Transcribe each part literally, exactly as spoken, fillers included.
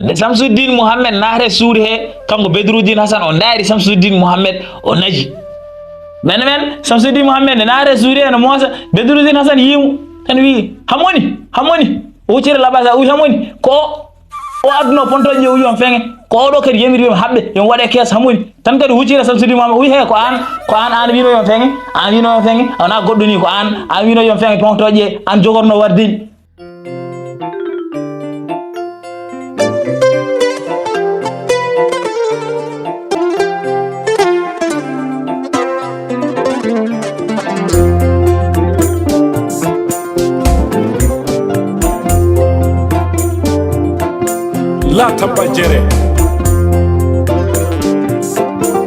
Nde Samsuddin Muhammed naati e suudu he, kanko Bedruddin Hasan o ndaari Samsuddin Muhammed o naji. Bana men, Samsuddin Muhammed nde naati e suudu he no moosa, Bedruddin Hasan yiimu, tan wi'i, "Hamoni, hamoni." O hucciri labasa, o wi'i, "Hamoni, ko o, o adduno pontooje o wi'i on feŋe. Ko o ɗo kadi yamiri yo mi haɓɓe, yo mi waɗe kees hamoni." Tan kadi hucciri Samsuddin Muhammed, o wi'i, "He, ko an, ko an, an wi'no yo mi feŋe, an wi'no yo mi feŋe, a wona goɗɗo ni, ko an, an wi'no yo mi feŋe pontooje, an jogorno warde ni." La tabba jere.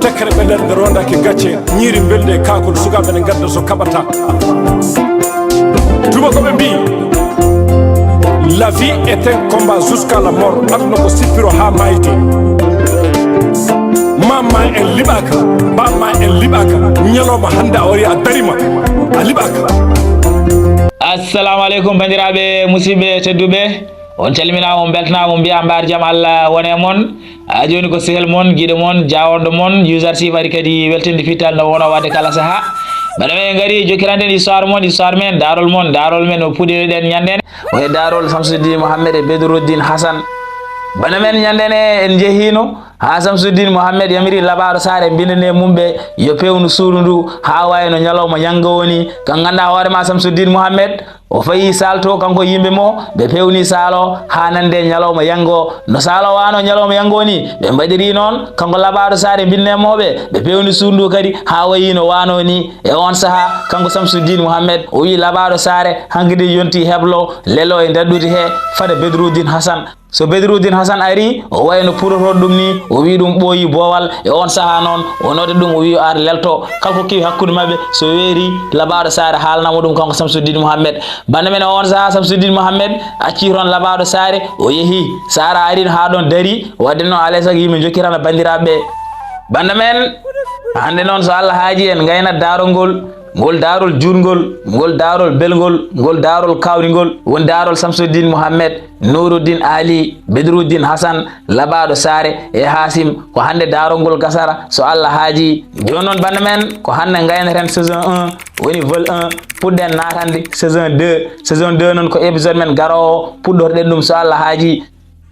Tekkere ɓe nder nde rondaki gacce, ñiiri mbelde e kaakol, sukaaɓe ne ngadda so kaɓata. Tubakoɓe mbi, la vie est un combat jusqu'à la mort. Aduna ko sippiro haa maayde. Mamma en liɓaaka, bamma en liɓaaka. Ñalawma hannde a wari a darima, a liɓaaka. Assalamu aleykum, banndiraaɓe, musidɓe tedduɓe. On calminaama, on mbeltanaama, on mbiyaa mbaar jam Allah wona e mon. A jooni ko sehel mon, giɗo mon, jaaworɗo mon, User Chief ari kadi weltinde fittal no wonoo waɗde kala sahaa. Bana men en ngari jokkiranɗen histoire mon, histoire men, daarol mon, daarol men no puɗɗinoɗen ñande nde. O he daarol Samsuddin Mohammed e Bedruddin Hasan. Bana men ñande nde en njehiino haa Samsuddin Mohammed yamiri Labaɗo Saare mbindane mum ɓe yo peewnu suudu ndu haa wayi no ñalawma ñanngo woni. Kan nganndaa hoore ma Samsuddin Mohammed O fayi Saalto, kanko yimɓe mo, ɓe pewni Saalo haa nande ñalawma yanngo. No Saalo wano ñalawma yanngo ni, ɓe mbaɗiri noon, kanko Labaɗo Saare mbinnemoɓe, ɓe pewni suudu ndu kadi haa wayi no wano ni. E on saha, kanko Samsuddin Muhammed, o wi Labaɗo Saare, hankadi yonti heblo, lelo e daɗɗudi he, fada Bedruddin Hasan. So Bedruddin Hasan ari, o wayi no purotoɗo ɗum ni, o wi ɗum ɓooyi boowal. E on saha noon, o nooti ɗum, o wi yo ar lelto. Kala ko kewi hakkunde maɓɓe, so weeri, Labaɗo Saare haalnamo ɗum, kanko Samsuddin Muhammed. Banda men e on saha, Samsuddin Muhammed acci toon Labaɗo Saare, o yehi. Saara ari no haa ɗon dari, wadde noon alay sago yimɓe jokkitana banndiraaɓe ɓe. Banda men, hannde noon so Allah haaji en ngaynat daarol ngol, ngol daarol juutngol, ngol daarol belngol, ngol daarol kawringol, woni daarol Samsuddin Muhammed. Nuruddin Ali, Bedruddin Hasan, Labaɗo Saare e Hasim, ko hannde daarol ngol gasara, so Allah haaji. Jooni noon, banda men, ko hannde ngayneten saison un, woni vol un, puɗɗen naatande saison deux. Saison deux noon ko épisode men garoowo, puɗɗorɗen ɗum, so Allah haaji.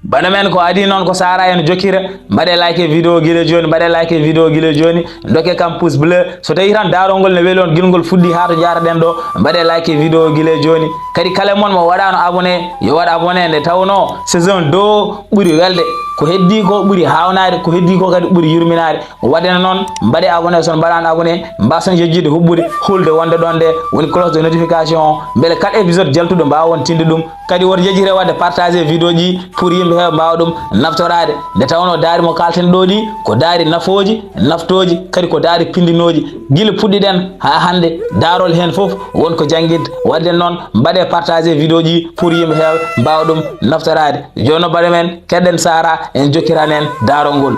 Banda men, ko adii noon ko Saara en jokkira, mbaɗe like vidéo gila jooni, mbaɗe like vidéo gila jooni, dokke kam pouce bleu. So tawi tan daarol ngol ne weli on, gila ngol fuɗɗi haa to njaaraɗen ɗo, mbaɗe like vidéo gila jooni. Kadi kala mon mo waɗaano abonné, yo waɗ abonné, nde tawnoo saison deux ɓuri welde. Ko heddii ko ɓuri haawnaade, ko heddii ko kadi ɓuri yurminaade. Waɗde noon, mbaɗe abonné, so on mbaɗaano abonné, mbaason yejjitde huɓɓude, hulde wonde ɗon nde woni cloche de notification o, mbele kala épisode jaltuɗo mbaawa on tinde ɗum. Kadi woto yejjite waɗde partagé vidéo ji pour yimɓe heewa mbaawa ɗum naftoraade. Nde tawnoo daari mo kaalten ɗo ɗi, ko daari nafooji, naftooji, kadi ko daari pindinooji. Gila puɗɗiɗen haa hannde, daarol heen fof won ko janngirde. Waɗde noon, mbaɗe partagé vidéo ji pour yimɓe heewa mbaawa ɗum naftoraade. Jooni noon, mbaɗe men, keɗen Saara, en jokkiran en daarol ngol.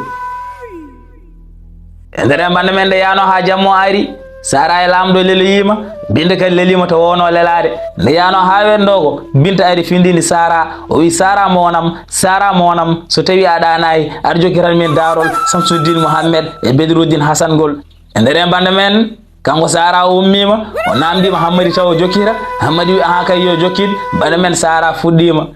E nder en banda men nde yaano haa jammo ari, Saara e laamɗo leloyiima, Binta kadi leliima to wonoo lelaade. Nde yaano haa wendoo ko, Binta ari findini Saara, o wi, "Saara moonam, Saara moonam, so tawi a ɗaanaay, ar jokkitan min daarol Samsuddin Muhammed e Bedruddin Hasan ngol." E nder en banda men, kanko Saara o ummiima, o naamndiima Hammadi taw o jokkita, Hammadi wi, "Ahaa kay, yo jokkit." Banda men Saara fuɗɗiima.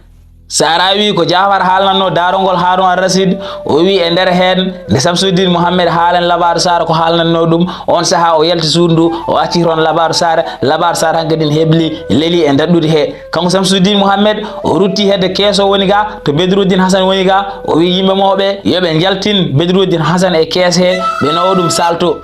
Saara wi ko Jaafar haalnatnoo daarol ngol Haarun Ar Rasid, o wi e nder heen nde Samsuddin Muhammed haalan Labaɗo Saare ko haalnatnoo ɗum, on saha o yalti suudu ndu, o acci toon Labaɗo Saare, Labaɗo Saare hankadi ne hebli, leli e daɗɗudi he. Kanko Samsuddin Muhammed, o rutti hedde kees o woni ga, to Bedruddin Hasan woni ga, o wi yimɓe mo ɓe, yo ɓe njaltin Bedruddin Hasan e kees he, ɓe nawa ɗum Saalto.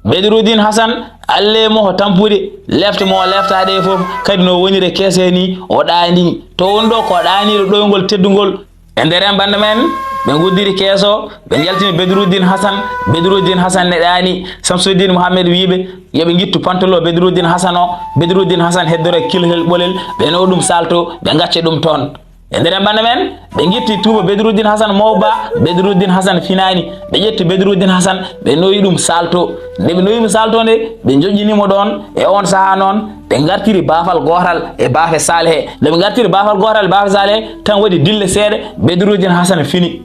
Bedruddin Hasan, alle mo ko tampude, lefte mo o leftaade e fof, kadi no woniri e kees he ni, o ɗaani. To woni ɗo ko ɗaaniiɗo ɗoyngol teddungol. E nder en banda men, ɓe nguddiri kees o, ɓe njaltini Bedruddin Hasan, Bedruddin Hasan ne ɗaani. Samsuddin Muhammed wi ɓe, yo ɓe ngittu pantolo Bedruddin Hasan o, Bedruddin Hasan heddora kilhel ɓolel, ɓe nawa ɗum Saalto, ɓe ngacca ɗum toon. E nder en banda men, ɓe ngitti tuuba Bedruddin Hasan mawba, Bedruddin Hasan finaani. Ɓe ƴetti Bedruddin Hasan, ɓe noyi ɗum Saalto. Nde ɓe noyi mo Saalto nde, ɓe njoƴƴini mo ɗoon. E on saha noon, Ɓe ngartiri baafal gootal e baafe Saalih he. Nde ɓe ngartiri baafal gootal e baafe Saalih he, tan waɗi dille seeɗa, Bedruddin Hasan fini.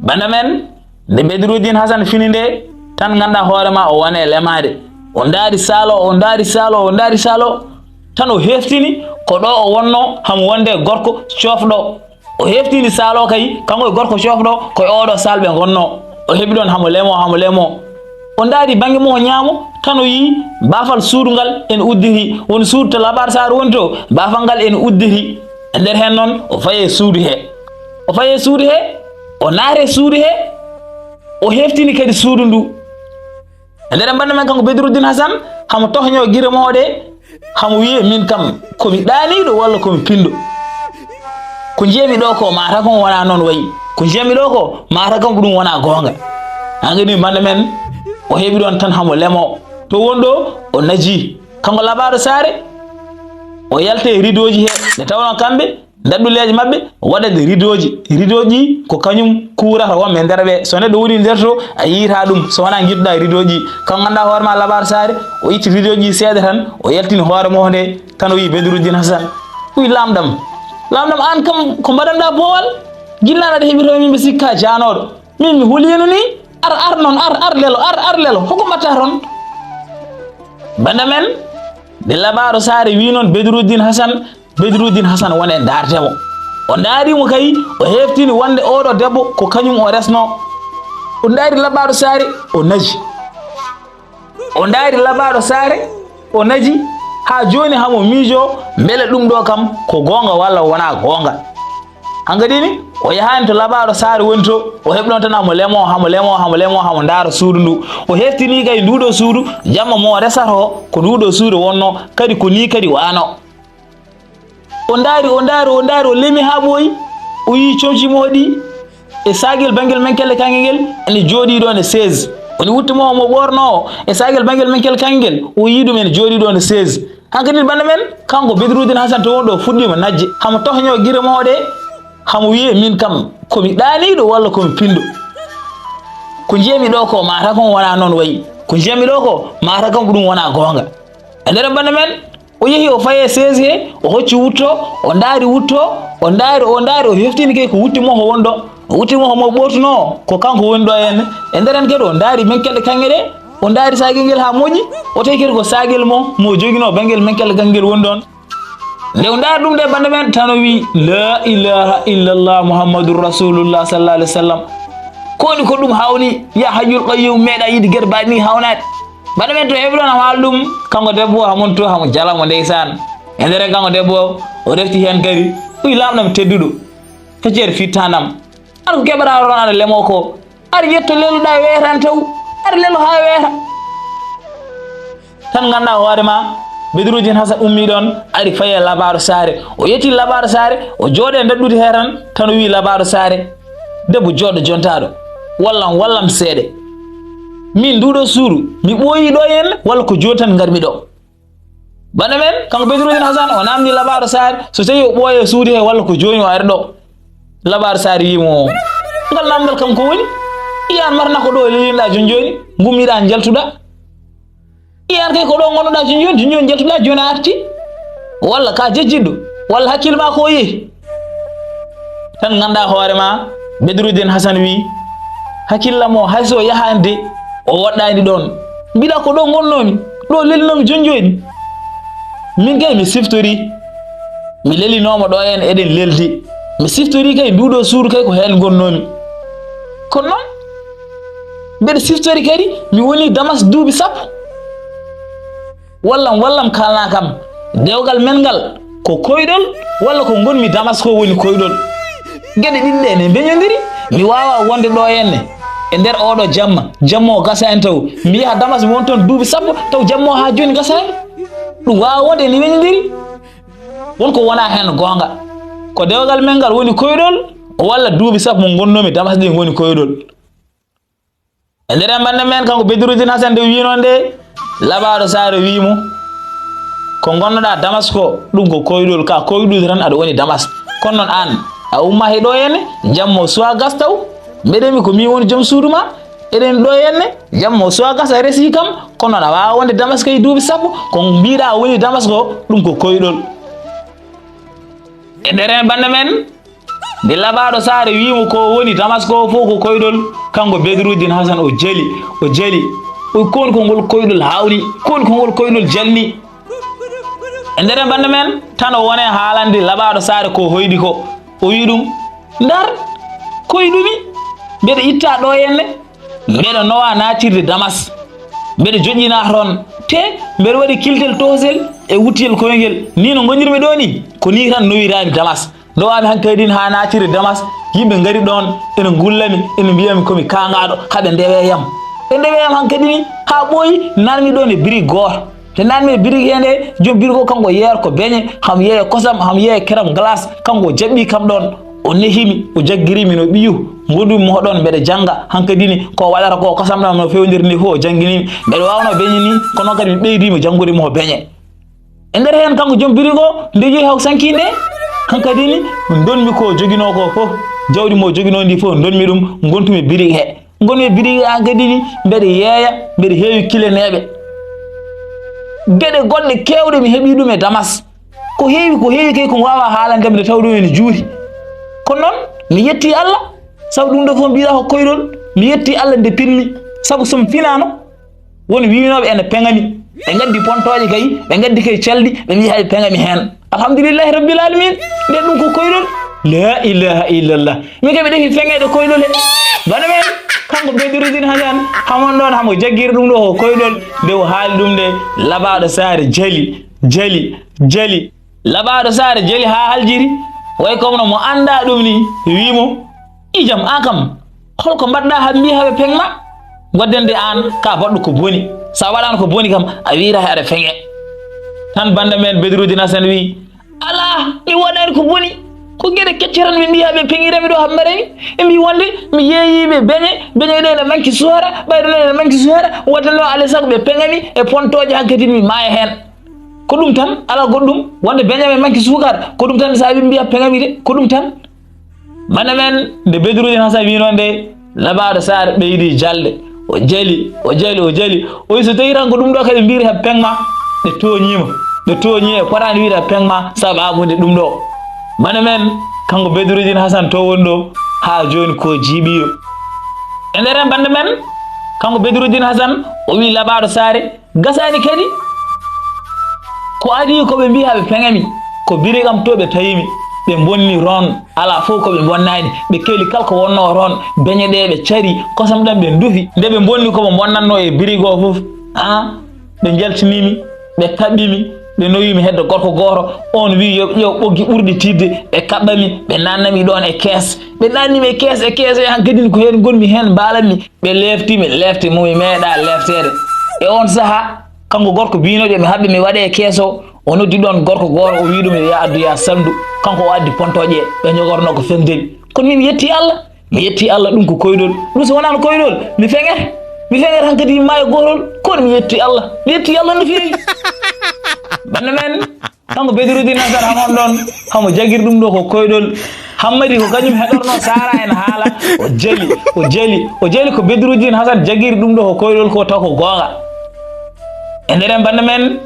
Bannda men, nde Bedruddin Hasan fini nde, tan nganndaa hoore ma o woni e lemaade. O ndaari saalo, o ndaari saalo, o ndaari saalo. Tan o heftini ko ɗo o wonno, hamo wonde gorko coofɗo. O heftini saalo kay, kanko e gorko coofɗo, ko e oɗo saal ɓe ngonno. O heɓi ɗon hamo lemo, hamo lemo. O ndaari bannge mo o ñaamo, tan o yii baafal suudu ngal en udditi. Woni suudu to Labaɗo Saare woni to, baafal ngal en udditi. E nder heen noon, o fayi e suudu he. O fayi e suudu he, o naati e suudu he, o heftini kadi suudu ndu. E nder bannda men kanko Bedruddin Hasan, hamo tohño gire mooɗe, hamo wiye, "Min kam, ko mi ɗaaniiɗo walla ko mi pinɗo? Ko njiyami ɗo ko, mata kon wona noon wayi. Ko njiyami ɗo ko, mata kam ko ɗum wona goonga." An kadi bannda men, o heɓi ɗon tan hamo lemo. To won ɗo, o naji. Kanko Labaɗo Saare, o yalti e ridooji he. Nde tawnoo kamɓe, daɗɗuleeje maɓɓe waɗat ridooji. Ridooji ko kañum kuurata wonɓe e nder ɓe. So neɗɗo woni nder to, a yiita ɗum, so wonaa ngittuɗaa ridooji. Kanko nganndaa hoore ma Labaɗo Saare, o itti ridooji seeɗa tan, o yaltini hoore mo nde, tan o wiyi Bedruddin Hasan. Wi laamɗam. Laamɗam, aan kam ko mbaɗanɗaa boowal? Ginnaaɗo aɗa heɓi to min mbi sikka jaanooɗo. Min mi huliino ni, ar, ar noon, ar, ar lelo, ar, ar lelo. Hoko mbaɗtaa toon? Bannda men, nde Labaɗo Saare wi noon Bedruddin Hasan, Bedruddin Hasan woni e ndaarde mo. O ndaari mo kay, o heftini wonde oɗo debbo ko kañum o resno. O ndaari Labaɗo Saare, o naji. O ndaari Labaɗo Saare, o naji, haa jooni hamo miijo, mbele ɗum ɗo kam ko goonga walla wonaa goonga. Hankadi ni, o yahaani to Labaɗo Saare woni to, o heɓi ɗon tan hamo lemo, hamo lemo, hamo lemo, hamo ndaara suudu ndu. O heftini kay nduɗo suudu, jamma mo resata o, ko nduɗo suudu wonno, kadi ko ni kadi wano. O ndaari, o ndaari, o ndaari, o lemi haa ɓooyi. O yii comci mo ɗi e saagel banngel men kelle kaŋŋe ngel ene jooɗii ɗoon e seize. Woni wutte mo mo ɓoornoo e saagel banngel men kelle kaŋŋe ngel, o yii ɗum ene jooɗii ɗoon e seize. Hankadi bannda men, kanko Bedruddin Hasan to won ɗo fuɗɗiima najje. Hamo tohño gire mo ɗe, hamo wiye, "Min kam, ko mi ɗaaniiɗo walla ko mi pinɗo? Ko njiyami ɗo ko, mata kon wona noon wayi. Ko njiyami ɗo ko, mata kam ko ɗum wona goonga." E nder bannda men, o yehi, o fayi e seize he, o hocci wutto, o ndaari wutto, o ndaari, o ndaari, o heftini kay ko wutte mo o won ɗo. O wutte mo o mo ɓoortunoo, ko kanko woni ɗo heen. E nder heen kadi o ndaari men kelle kaŋŋe ɗe, o ndaari saagel ngel haa moƴƴi, o tawi kadi ko saagel mo, mo joginoo banngel men kelle kaŋŋe ngel woni ɗoon. Nde o ndaari ɗum nde bannda men tan o wi, "La ilaha illallah Muhammadur Rasulullah sallallahu alaihi wasallam." Ko woni ko ɗum hawni, ya Hayyul Qayyum, meeɗa yiide gere mbaɗi ni hawnaade. Bannda men to heɓi ɗoon hamo haala ɗum, kanko debbo o hamon to hamo jala mo ndeysaan. E nder kanko debbo o, o refti heen kadi, o wi, "Laamɗo am tedduɗo, feccere fittaanam. An ko keɓataa ɗoon aɗa lemo ko, aɗa yetto leloɗaa weetan taw, aɗa lelo haa weeta." Tan nganndaa hoore ma, Bedruddin Hasan ummii ɗoon, ari fayi e Labaɗo Saare. O yetti Labaɗo Saare, o jooɗi e ndaɗɗudi he tan, tan o wi Labaɗo Saare, "Debbo jooɗo jontaaɗo, wallam, wallam seeɗa. Min nduɗo suudu, mi ɓooyi ɗo heen, walla ko jooni tan ngarmi ɗo?" Bannda men, kanko Bedruddin Hasan, o naamni Labaɗo Saare, so tawi o ɓooyi e suudu he, walla ko jooni o ari ɗo. Labaɗo Saare wi mo, "Ngal naamndal kam ko woni? Iyaan marna ko ɗo lelinoɗaa jooni jooni, ngummiɗaa njaltuɗaa. Iyaan kay ko ɗo ngonnoɗaa jooni jooni, jooni jooni njaltuɗaa, jooni a arti. Walla ka jejjitɗo, walla hakkille ma ko yehi." Tan nganndaa hoore ma, Bedruddin Hasan wi, "Hakkille mo hay so yahaani de, o woɗɗaani ɗoon. Mbiɗa ko ɗo ngonnoomi, ɗo lelinoomi jooni jooni. Min kay mi siftori. Mi lelinooma ɗo heen eɗen leldi. Mi siftori kay nduɗo suudu kay ko heen ngonnoomi. Kono noon, mbeɗa siftori kadi mi woni Damas duuɓi sappo. Wallam, wallam kaalnaa kam, dewgal men ngal ko koyɗol walla ko ngonmi Damas ko woni koyɗol? Geɗe ɗiɗi ɗe ne mbeñondiri, mi waawaa wonde ɗo heen e nder oɗo jamma, jamma o gasaani taw. Mi yaha Damas mi won toon duuɓi sappo, taw jamma o haa jooni gasaani. Ɗum waawaa wonde ene weñondiri. Won ko wonaa heen goonga. Ko dewgal men ngal woni koyɗol, walla duuɓi sappo mo ngonnoomi Damas ɗin woni koyɗol?" E nder bannda men, kanko Bedruddin Hasan nde wiinoo nde, Labaɗo Saare wii mo, "Ko ngonnoɗaa Damas ko, ɗum ko koyɗol, ka koyɗude tan aɗa woni Damas. Kono noon aan, a umma he ɗo heen, jamma o suwaa gas taw, mbeɗemi ko min woni joom suudu ma, Eɗen ɗo henne, jamma o suwa gasa resi kam, kono aɗa waawa wonde Damas kay duuɓi sappo, ko mbiɗa woni Damas ko, ɗum ko koyɗol. E nder heen bannde men, nde laɓaaɗo saare wiimo ko woni Damas ko fof ko koyɗol, kanko Bedruddin Hasan o jali, o jali. O kon ko ngol koyɗol hawni, kon ko ngol koyɗol jalni. E nder heen bannde men, tan o wone haalande laɓaaɗo saare ko hoyɗi ko. O wi ɗum, ndar, koyɗumi, mbeɗa itta ɗo henne. Mbeɗa nowa natirde Damas. Mbeɗa joƴƴina toon. Te mbeɗa waɗi kiltel toosel e wuttiyel koyngel. Ni no ngonirmi ɗo ni, ko ni tan nowirami Damas. Nowami hankadi ni haa natirde Damas. Yimɓe ngari ɗoon, ene ngullami, ene mbiyami komi kaangaɗo, haɓe ndewe yam. Ɓe ndewe yam hankadi ni, haa ɓooyi, nanmi ɗoon e biri gooto. Te nanmi e biri hende, joom biri ko kanko yeer ko beñe, ham yeeya kosam, ham yeeya keram glace, kanko o jaɓɓi kam ɗoon. O nehimi, o jaggirimi no ɓiyu. Ngonɗumi mo ɗoon mbeɗa jannga, hankadi ni ko waɗata ko kosam ɗam no fewndiri ni fof o jannginimi. Mbeɗa waawno beñe ni, kono kadi mi ɓeydima janngude mo beñe. E nder heen kanko joom biri ko, nde yehi haw sankinde, hankadi ni ndonmi ko joginoo ko fof, jawdi mo joginoo ndi fof ndonmi ɗum, ngontumi biri he. Ngonmi biri hankadi ni, mbeɗa yeeya, mbeɗa heewi kileneeɓe. Geɗe goɗɗe keewɗe mi heɓi ɗum e Damas. Ko heewi, ko heewi kay ko mi waawaa haalande mi nde tawɗo ene juuti. Kono noon, mi yetti Allah, sabu ɗum ɗo fof mbiɗa ko koyɗol. Mi yetti Allah nde pinmi, sabu so mi finaano, won wiinooɓe ene peŋami. Ɓe ngaddi pontooje kay, ɓe ngaddi kay calɗi, ɓe mbiya eɓe peŋami heen. Alhamdulillahi Rabbil Alamin, nde ɗum ko koyɗol. La ilaha illallah. Min kay mi ɗefi feŋeede koyɗol he. Bana men, kanko Bedruddin Hasan, hamon ɗoon hamo jaggiri ɗum ɗo ko koyɗol, nde o haali ɗum nde laɓaaɗo saare jali, jali, jali. Laɓaaɗo saare jali haa haljiri, way comme no mo anndaa ɗum ni, wii mo, "Ijam, aan kam, hol ko mbaɗɗaa haa mbiyi haa ɓe peŋ ma? Waɗde nde aan ka baɗɗo ko boni. So a waɗaano ko boni kam, a wiyata aɗa feŋe." Tan bannda men Bedruddin Hasan wii, "Alaa, mi waɗaani ko boni. Ko geɗe kecce tan ɓe mbiyi haa ɓe peŋirami ɗo haa mbarami. Ɓe mbiyi wonde mi yeeyi ɓe beñe, beñe ɗe ene manki suhara, ɓayde noon ene manki suhara, waɗde noon alaa e sago ɓe peŋami e pontooje hankadi mi maaya heen." Ko ɗum tan, alaa goɗɗum, wonde beñe am e manki suukar, ko ɗum tan saabi mbiya peŋami de, ko ɗum tan. Bana men, nde Bedruddin Hasan wii noon nde, laɓaaɗo saare ɓeydi jalde. O jali, o jali, o jali. O wi so tawi tan ko ɗum ɗo kadi mbiri heɓ peŋ ma, ɓe tooñiima. Ɓe tooñii e potaani wiyde heɓ peŋ ma, sabu aɓude ɗum ɗo. Bana men, kanko Bedruddin Hasan to woni ɗo, haa jooni ko jiiɓiiɗo. E nder heen bannda men, kanko Bedruddin Hasan, o wi laɓaaɗo saare, gasaani kadi. Ko adii ko ɓe mbiyi haa ɓe peŋami, ko biri kam to ɓe tawimi, ɓe mbonni roon, alaa fof ko ɓe mbonnaani, ɓe keli kala ko wonnoo roon, beñe ɗe ɓe cari, kosam ɗam ɓe ndufi, nde ɓe mbonni ko ɓe mbonnatnoo e biri goo fof, haa ɓe njaltinimi, ɓe kaɓɓimi, ɓe nowimi hedde gorko gooto, oon wii yo ƴeew ɓoggi ɓurɗi tiiɗde, ɓe kaɓɓami, ɓe naatnami ɗoon e kees, ɓe naatnimi e kees, e kees, e hankadin ko heen ngonmi heen mbaalanmi, ɓe leefti mi, leefti mo mi meeɗaa leefteede. E oon sahaa, kanko gorko biynoojo mi haɓɓi mi waɗe e kees o, o noddi ɗoon gorko gooto, o wii ɗum yo addu ya salndu. Kanko o addi pontooje, ɓe njogornoo ko femdel. Kono min mi yetti Allah, mi yetti Allah, ɗum ko koyɗol. Ɗum so wonaano koyɗol, mi feŋete, mi feŋete hankadi mi maaya gootol. Kono mi yetti Allah, mi yetti Allah no feewi. Bannda men, kanko Bedruddin Hasan hamon ɗoon, hamo jagir ɗum ɗo ko koyɗol. Hammadi ko kañum heɗorno Sara en haala. O jali, o jali, o jali ko Bedruddin Hasan jagiri ɗum ɗo ko koyɗol ko taw ko goonga. E nder en bannda men,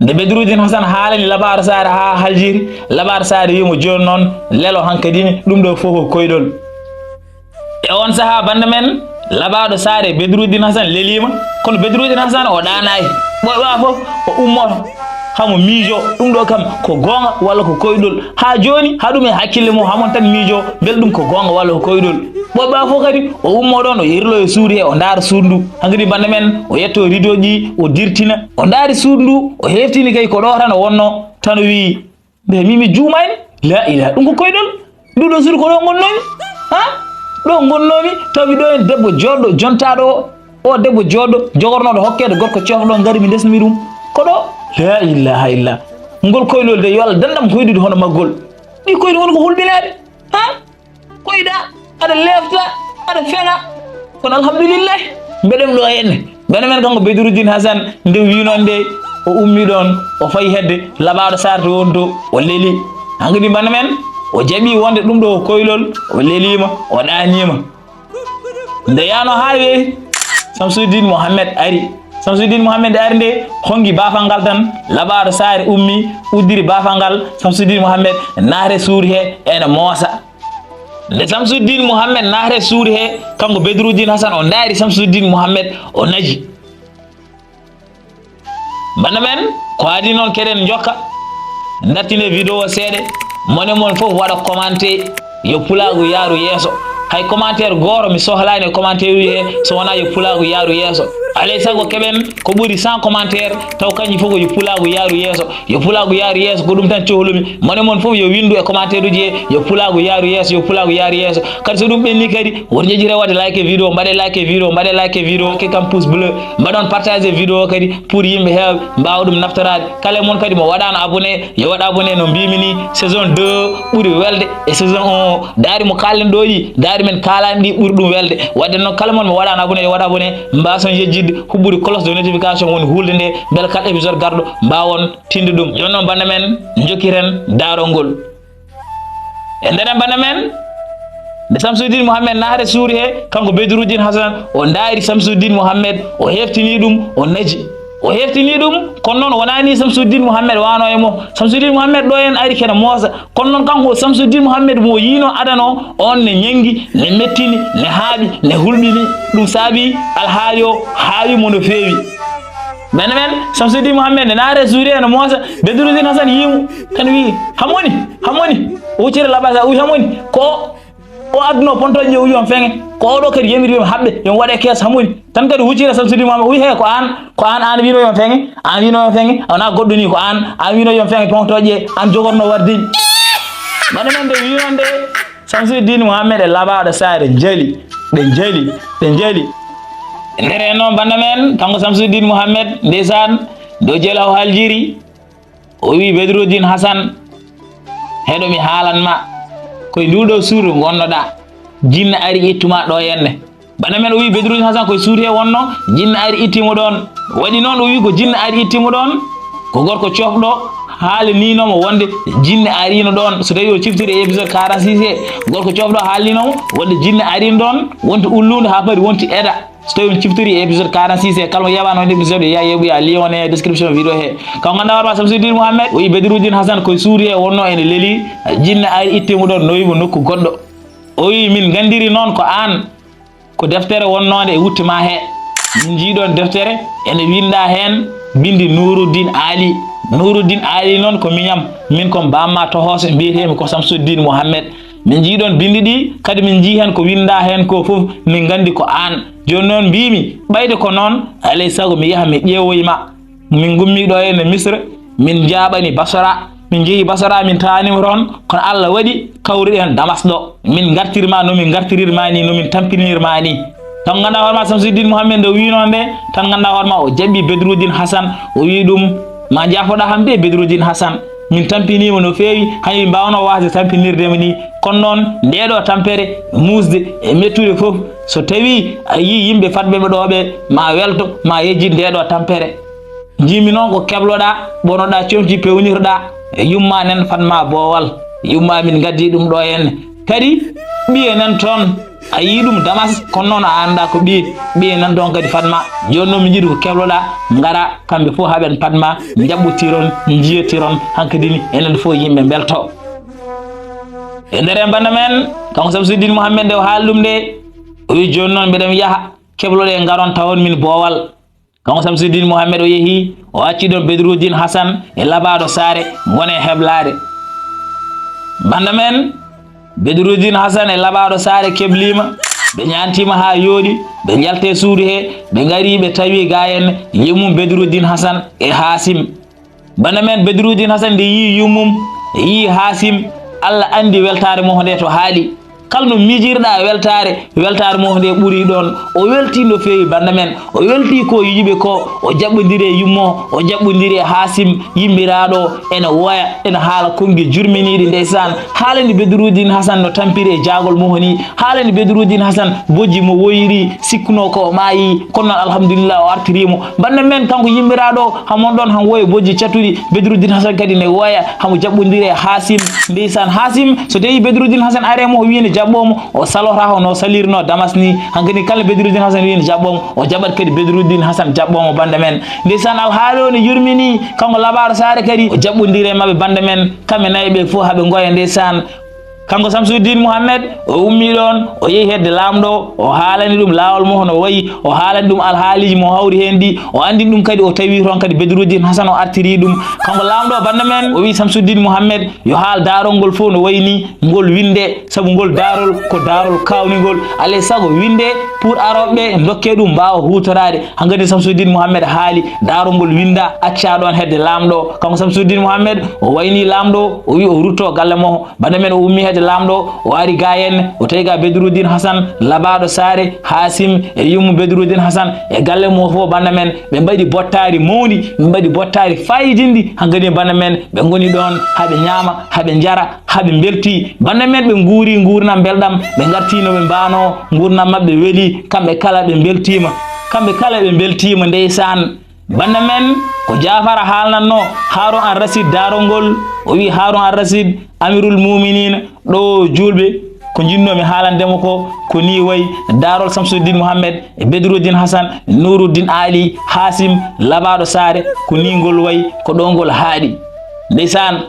nde Bedruddin Hasan haalani laɓaaɗo saare haa haljiri, laɓaaɗo saare wii mo jooni noon lelo hankadi ni ɗum ɗo fof ko koyɗol. E oon sahaa bannda men, laɓaaɗo saare Bedruddin Hasan leliima, kono Bedruddin Hasan o ɗaanaay. Ɓooyɓa fof o ummoto, hamo miijo, ɗum ɗo kam ko goonga walla ko koyɗol. Haa jooni, haa ɗum e hakkille mum, hamon tan miijo, mbel ɗum ko goonga walla ko koyɗol. Ɓooyɓa fof kadi o ummo ɗoon, o yerlo e suudu he, o ndaara suudu ndu. Hankadi bannda men, o yetto rideau ji, o dirtina, o ndaari suudu ndu, o heftini kay ko ɗo tan o wonno, tan o wii, Nde mi, mi juumaani? La ilaha, ɗum ko koyɗol. Ndu ɗo suudu ko ɗo ngonnoomi. Ha? Ɗo ngonnoomi, tawi ɗo en debbo jooɗɗo, jontaaɗo o. O debbo jooɗɗo, jogornooɗo hokkeede gorko cofɗo, ngari mi ndesmi ɗum. Ko ɗo? La ilaha illa. Ngol koyɗol de, yo Allah dandam hoyɗude hono maggol. Ɗi koyɗi woni ko hulɓinaaɗe. Ha? Koyɗa, aɗa leefta, aɗa feŋa. Kono alhamdulillah, mbeɗen ɗo henne. Bana men kanko Bedruddin Hasan, nde wiinoo nde, o ummi ɗoon, o fayi hedde, laɓaaɗo sarde won to, o leli. Hankadi bana men, o jaɓi wonde ɗum ɗo ko koyɗol, o leliima, o ɗaaniima. Nde yaano haa weeti, Samsuddin Mohammed ari. Samsuddin Mohammed ari nde, hongi baafal ngal tan, laɓaaɗo saare ummi, uddiri baafal ngal, Samsuddin Mohammed naati e suudu he, ene moosa. Nde Samsuddin Mohammed naati e suudu he, kanko Bedruddin Hasan o ndaari Samsuddin Mohammed, o naji. Bana men, ko adii noon keɗen njokka, dartine vidéo seeɗa, mone mon fof waɗa commenté, yo pulaagu yaaru yeeso. Hay commentaire gooto mi sohlaani e commentaire uji he, so wonaa yo pulaagu yaaru yeeso. Alay sago keɓen ko ɓuri cent commentaire, taw kanji fof ko yo pulaagu yaaru yeeso. Yo pulaagu yaaru yeeso, ko ɗum tan cohlumi. Mone mon fof yo winndu e commentaire uji he, yo pulaagu yaaru yeeso, yo pulaagu yaaru yeeso. Kadi so ɗum ɓenni kadi, woto ƴeƴƴite waɗde like e vidéo, mbaɗe like e vidéo, mbaɗe like e vidéo, ke kam pouce bleu, mbaɗon partage vidéo kadi pour yimɓe heewɓe mbaawa ɗum naftoraade. Kala e mon kadi mo waɗaano abonné, yo waɗ abonné no mbimi ni, saison deux ɓuri welde e saison un o. Daari mo kaalen ɗo ɗi, daari men kaalaani ɗi ɓuri ɗum welde. Wadde noon kala mon mo waɗaano abonné, yo waɗ abonné, mbaason yejjidde, huɓɓude cloche de notification woni hulde nde, mbele kala épisode garɗo mbaawon tinde ɗum. Jooni noon banda men, jokkiren daarol ngol. E nder en bana men, nde Samsuddin Mohammed naati e suudu he, kanko Bedruddin Hasan, o ndaari Samsuddin Mohammed, o heftinii ɗum, o naji. O heftinii ɗum, kono noon wonaa ni Samsuddin Mohammed waano e mo. Samsuddin Mohammed ɗo en ari kene moosa. Kono noon kanko Samsuddin Mohammed mo yiino adano, on ne ñengi, ne mettini, ne haaɓi, ne hulɓini. Ɗum saabi alhaali o haawi mo no feewi. Bana men, Samsuddin Mohammed ne naati e suudu he no moosa, Bedruddin Hasan yii mo, tan wii, "Hamoni, Hamoni." O huccita labasa, o wii, "Hamoni, ko o adduno pontooje o wii on feŋe, ko oɗo kadi yamiri yo mi haɓɓe, yo mi waɗe kees Hamoni." Tan kadi huccita Samsuddin Mohammed, o wii, "He, ko aan, ko aan, aan wiino yo mi feŋe, aan wiino yo mi feŋe, a wonaa goɗɗo ni, ko aan, aan wiino yo mi feŋe pontooje, aan jogorno warde ni." Bana men nde wiino nde, Samsuddin Mohammed e laɓaaɗo saare njali, ɓe njali, ɓe njali. E nder heen noon banda men, kanko Samsuddin Mohammed, ndeysaan, nde o jela o haljiri, o wii Bedruddin Hasan, heɗo mi haalan ma, koye ndu ɗo suudu ngonnoɗaa, jinne ari ittuma ɗo henne. Bana men o wii Bedruddin Hasan koye suudu he wonno, jinne ari itti mo ɗoon. Waɗi noon o wii ko jinne ari itti mo ɗoon, ko gorko cofɗo haalaniino mo wonde jinne ariino ɗoon. So tawi o ciftiri e épisode quarante-six he, gorko cofɗo haalaniino mo wonde jinne ariino ɗoon, wonti ulluunde haa fari wonti eɗa. So tawi on ciftiri e épisode quarante-six he, kala mo yeeɓaano on épisode, yo yaa yeeɓoya lien on e description vidéo he. Kanko ngannduɗaa hoore ma Samsuddin Mohammed, o wii Bedruddin Hasan koye suudu he wonno ene leli, jinne ari itti mo ɗoon, nawi mo nokku goɗɗo. O wii, "Min nganndiri noon ko aan, ko deftere wonnoonde e wutte ma he. Min njii ɗoon deftere, ene winndaa heen binndi Nuuruddin Aali. Nuuruddin Aali noon ko miñam, min ko baamma tohooso, mbiyetee-mi ko Samsuddin Mohammed. Min njii ɗoon binndi ɗi, kadi min njii heen ko winndaa heen ko fof, min nganndi ko aan. Jooni noon mbiimi, ɓayde ko noon, alay sago mi yaha mi ƴeewoy ma." Min ngummii ɗo henne Misra, min njaaɓani Basra, min njehi Basra, min taanima toon, kono Allah waɗi kawruɗen Damas ɗo. Min ngartirma no min ngartirirma ni, no min tampinirma ni. Tan ngannduɗaa hoore ma Samsuddin Mohammed nde o wiino nde, tan ngannduɗaa hoore ma o jaɓɓi Bedruddin Hasan, o wii ɗum, "Ma njaafoɗaa kam de Bedruddin Hasan, min tampiniima no feewi, hay mi mbaawnoo waasde tampinirde ma ni. Kono noon nde ɗo tampere, muusde e mettude fof, so tawii a yii yimɓe fadɓe ma ɗo ɓe, ma welto, ma yejjit nde ɗo tampere." Njiimi noon ko kebloɗaa, ɓonoɗaa comci pewnirɗaa, yumma nen fadma boowal, yumma min ngaddi ɗum ɗo henne. Kadi ɓiye nan toon, a yii ɗum Damas, kono noon a anndaa ko ɓiye, ɓiye nan toon kadi fadma. Jooni noon min njiɗi ko kebloɗaa, ngara kamɓe fof haɓen fadma, njaɓɓotiron, njiyotiron, hankadi ni enen fof yimɓe mbelto. E nder en banda men, kanko Samsuddin Mohammed nde o haali ɗum nde, o wii jooni noon mbiɗen yaha, kebloɗe ngaron tawon min boowal. Kanko Samsuddin Mohammed o yehi, o acci ɗoon Bedruddin Hasan e laɓaaɗo saare, ngone heblaade. Banda men, Bedruddin Hasan e laɓaaɗo saare kebliima, ɓe ñaantiima haa yooɗi, ɓe njalti e suudu he, ɓe ngari, ɓe tawi gaa en yummum Bedruddin Hasan e Haasim. Banda men Bedruddin Hasan nde yii yummum, yii Haasim, Allah anndi weltaare mo nde to haali. Kala no miijirɗaa weltaare, weltaare mo nde ɓuri ɗoon. O weltii no feewi banda men. O weltii ko yiɗuɓe ko, o jaɓɓondiri e yummo, o jaɓɓondiri e Haasim, yimmiraaɗo, ene woya, ene haala konngi jurminiiɗi ndeysaan. Haalani Bedruddin Hasan no tampiri e jaagol mo ni. Haalani Bedruddin Hasan bojji mo woyiri, sikkuno ko o maayi, kono noon alhamdulillah o artiri mo. Banda men kanko yimmiraaɗo o, hamo ɗoon han woya bojji catuɗi, Bedruddin Hasan kadi ne woya, hamo jaɓɓondiri e Haasim. Ndeysaan Haasim, so tawi Bedruddin Hasan are mo o wiine jaɓɓoo mo, o salotaako no salirno Damas ni. Hankadi kala Bedruddin Hasan wiyi ne jaɓɓoo mo, o jaɓat kadi Bedruddin Hasan jaɓɓoo mo, bannda men. Ndeysaan, alhaali o ne yurmini, kanko Labaɗo Saare kadi, o jaɓɓondiri e maɓɓe, bannda men. Kamɓe nayi ɓe fof haa ɓe ngoya, ndeysaan. Kanko Samsuddin Muhammed, o ummii ɗoon, o yehi hedde Laamɗo, o haalani ɗum laawol mo hono wayi, o haalani ɗum alhaaliiji mo hawri heen ɗi, o anndini ɗum kadi, o tawi toon kadi Bedruddin Hasan o artiri ɗum. Kanko Laamɗo, bannda men, o wiyi Samsuddin Muhammed yo haal daarol ngol fof no wayi ni, ngol winnde, sabu ngol daarol ko daarol kaawningol. Alaa e sago winnde pour arooɓe ɓe ndokke ɗum mbaawa huutoraade. Hankadi Samsuddin Muhammed haali daarol ngol winnda, accaa ɗoon hedde Laamɗo. Kanko Samsuddin Muhammed o wayni Laamɗo, o wiyi o rutto galle mo. Bannda men, o ummii hedde Laamɗo, o ari ga heen, o tawi ga Bedruddin Hasan, Labaɗo Saare, Haasim e yummu Bedruddin Hasan e galle mum fof, bannda men, ɓe mbaɗi bottaari mawndi, ɓe mbaɗi bottaari faayidinndi. Hankadi, bannda men, ɓe ngoni ɗoon, haa ɓe ñaama, haa ɓe njara, haa ɓe mbeltii. Bannda men, ɓe nguuri nguurndam mbelɗam, ɓe ngartii no ɓe mbaanoo, nguurndam maɓɓe weli, kamɓe kala ɓe mbeltiima. Kamɓe kala ɓe mbeltiima, ndeysaan. Bannda men, ko Jaafara haalnatnoo, Haarun Ar Rasid daarol ngol, o wiyi, Haarun Ar Rasid, Amirul Muuminiina, ɗo juulɓe, ko njiɗnoo-mi haalande mo ko, ko nii wayi, daarol Samsuddin Muhammed, e Bedruddin Hasan, Nuuruddin Aali, Haasim, Labaɗo Saare, ko nii ngol wayi, ko ɗo ngol haaɗi. Ndeysaan,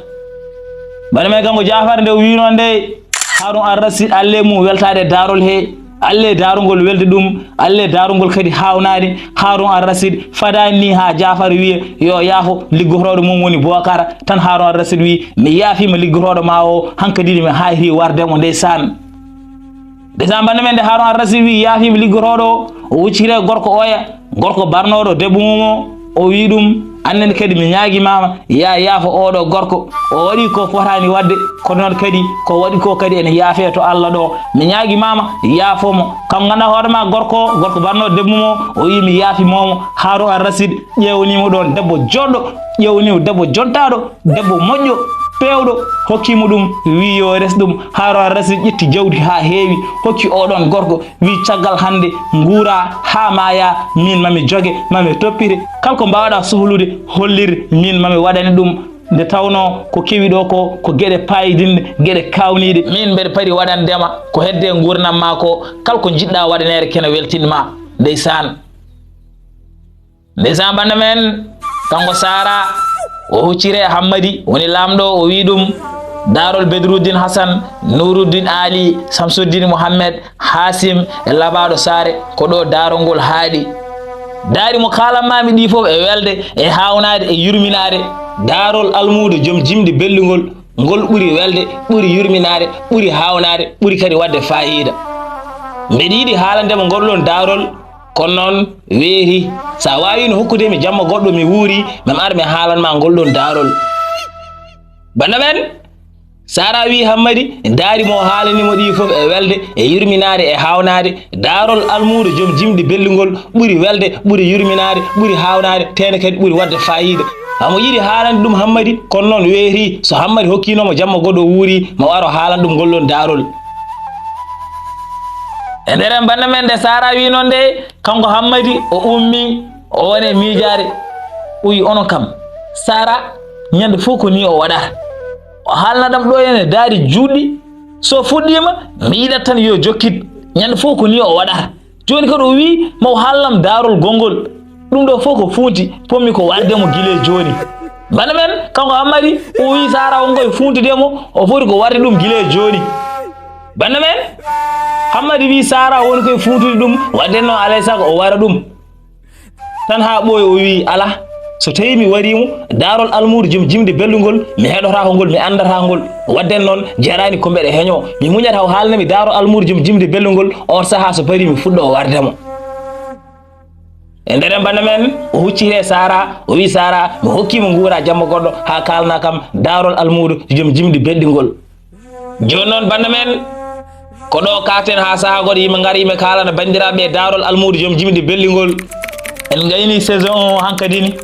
bannda men, kanko Jaafar, nde o wiynoo nde, Haarun Ar Rasid, alle mum weltaade e daarol he, alle daarol ngol welde ɗum, alle daarol ngol kadi haawnaade. Haarun Ar Rasid fadaani ni haa Jaafar wiya yo yaafo liggotooɗo mum woni Bookara. Tan Haarun Ar Rasid wi, mi yaafiima liggotooɗo ma o, hankadi mi haayri warde mo, ndeysaan. Ndeysaan, bannda men, nde Haarun Ar Rasid wi yaafiima liggotooɗo o, o huccitiri e gorko oya, gorko barnooɗo debbo mum o, o wi ɗum, aan ne kadi mi ñaagimaama, ya yaafo oɗo gorko. O waɗi ko fotaani waɗde, kono noon kadi ko waɗi ko kadi ene yaafee to Allah ɗo. Mi ñaagimaama, yaafo mo. Kam ngannduɗaa hoore ma gorko, gorko barnooɗo debbo mum o, o wi mi yaafiima mo. Haarun Ar Rasid ƴeewnii mo ɗoon debbo jooɗɗo, ƴeewnii mo debbo jontaaɗo, debbo moƴƴo, peewɗo, hokki mo ɗum, wi yo res ɗum. Haarun Ar Rasid ƴetti jawdi haa heewi, hokki oɗon gorko, wi caggal hannde nguura haa maaya, min mami joge, mami toppite. Kala ko mbaawɗaa sohlude, hollir, min mami waɗane ɗum. Nde tawnoo ko kewi ɗo ko, ko geɗe paayidinɗe, geɗe kaawniiɗe. Min mbeɗa pari waɗande ma ko hedde nguurndam ma ko, kala ko njiɗɗaa waɗaneede kene weltin ma. Ndeysaan. Ndeysaan, bannda men, kanko Sara, o hucciti e Hammadi, woni laamɗo, o wi ɗum, daarol Bedruddin Hasan, Nuruddin Ali, Samsuddin Muhammed, Hasim e Labaɗo Saare, ko ɗo daarol ngol haaɗi. Daari mo kaalanmaami ɗi fof e welde, e haawnaade, e yurminaade. Daarol almuudo joom jimɗi belɗi ngol, ngol ɓuri welde, ɓuri yurminaade, ɓuri haawnaade, ɓuri kadi waɗde faayiida. Mbeɗa yiɗi haalande mo ngol ɗon daarol, kono noon weeti. So a waawiino hokkude mi jamma goɗɗo mi wuuri, mi ara mi haalan ma ngol ɗon daarol. Bannda men, Sara wi Hammadi, daari mo haalani mo ɗi fof e welde, e yurminaade, e haawnaade. Daarol almuudo joom jimɗi belɗi ngol ɓuri welde, ɓuri yurminaade, ɓuri haawnaade, tee ne kadi ɓuri waɗde faayiida. Hamo yiɗi haalande ɗum Hammadi, kono noon weeti. So Hammadi hokkiino mo jamma goɗɗo wuuri, mo waro haalan ɗum ngol ɗon daarol. E nder en bannda men nde Sara wi noon nde, kanko Hammadi o ummi, o woni e miijaade. O wi onon kam, Sara, ñande fof ko ni o waɗata. O haalna ɗam ɗo ene daari juuɗɗi. So fuɗɗiima, mi yiɗat tan yo jokkit. Ñande fof ko ni o waɗata. Jooni kadi o wi, ma o haalnam daarol gonngol. Ɗum ɗo fof ko fuunti, pommi ko warde mo gila e jooni. Bannda men, kanko Hammadi, o wi Sara won koye fuuntude mo, o foti ko warde ɗum gila e jooni. Bannda men, Hammadi wi Sara woni koye fuuntude ɗum, waɗde noon alay sago o wara ɗum. Tan haa ɓooyi o wi, alaa, so tawii mi warii mo, daarol almuudo joom jimɗi belɗi ngol, mi heɗotaako ngol, mi anndataa ngol. Waɗde noon, jaraani ko mbeɗa heñoo. Mi muñata o haalna mi daarol almuudo joom jimɗi belɗi ngol, oon sahaa so parii mi fuɗɗo o warde mo. E nder en bannda men, o hucciti e Sara, o wi Sara, mi hokkii mo nguura jamma goɗɗo haa kaalna kam daarol almuudo joom jimɗi belɗi ngol. Jooni noon bannda men, ko ɗo kaaten haa sahaa goɗɗo yimɓe ngara yimɓe kaalana banndiraaɓe daarol almuudo joom jimɗi belɗi ngol. En ngayni saison un hankadi ni,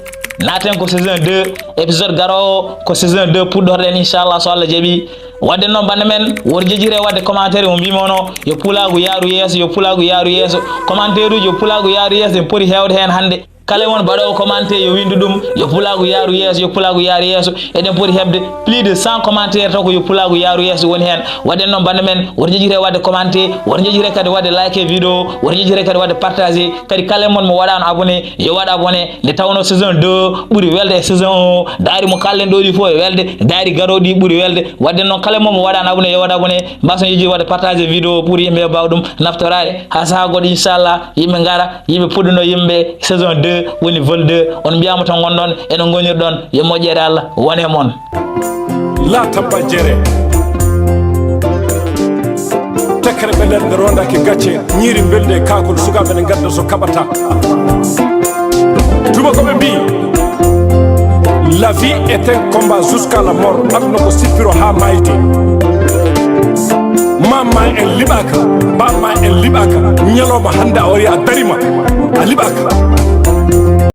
naaten ko saison deux, épisode garoowo ko saison deux puɗɗorɗen inchallah so Allah jaɓi. Waɗde noon bannda men, wor jejjire waɗde commentaire mo mbimi ono, yo pulaagu yaaru yeeso, yo pulaagu yaaru yeeso. Commentaire uji yo pulaagu yaaru yeeso, en poti heewde heen hannde. Kala e mon mbaɗoowo commentaire yo winndu ɗum, yo pulaagu yaaru yeeso, yo pulaagu yaaru yeeso. Eɗen poti heɓde plus de cent commentaires taw ko yo pulaagu yaaru yeeso woni heen. Waɗen noon bannde men, woto njejjite waɗde commentaire, woto njejjite kadi waɗde like vidéo, woto njejjite kadi waɗde partager. Kadi kala e mon mo waɗaano abonné, yo waɗ abonné. Nde tawnoo saison deux ɓuri welde e saison un. Daari mo kalɗen ɗo ɗi fof e welde, daari garooɗi ɓuri welde. Waɗde noon kala e mon mo waɗaano abonné, yo waɗ abonné. Mbaasa njejjite waɗde partager vidéo pour yimɓe ɓe mbaawa ɗum naftoraade. Haa sahaa goɗɗo inchallah yimɓe ngara, yimɓe puɗɗunoo yimɓe saison deux woni vol deux. On mbiyaama to ngonɗon, eno ngonirɗon, yo moƴƴere Allah wone mon. Laa tabba jere. Tekkere ɓe nder nde rondake gacce, ñiiri mbeldi e kaakol, sukaaɓe ne ngadda so kaɓata. Tubakoɓe mbi, la vie est un combat jusqu'à la mort. Aduna ko sippiro haa mayde. Mamma en liɓaka, bamma en liɓaka. Ñalawma hannde a wari a darima, a liɓaka.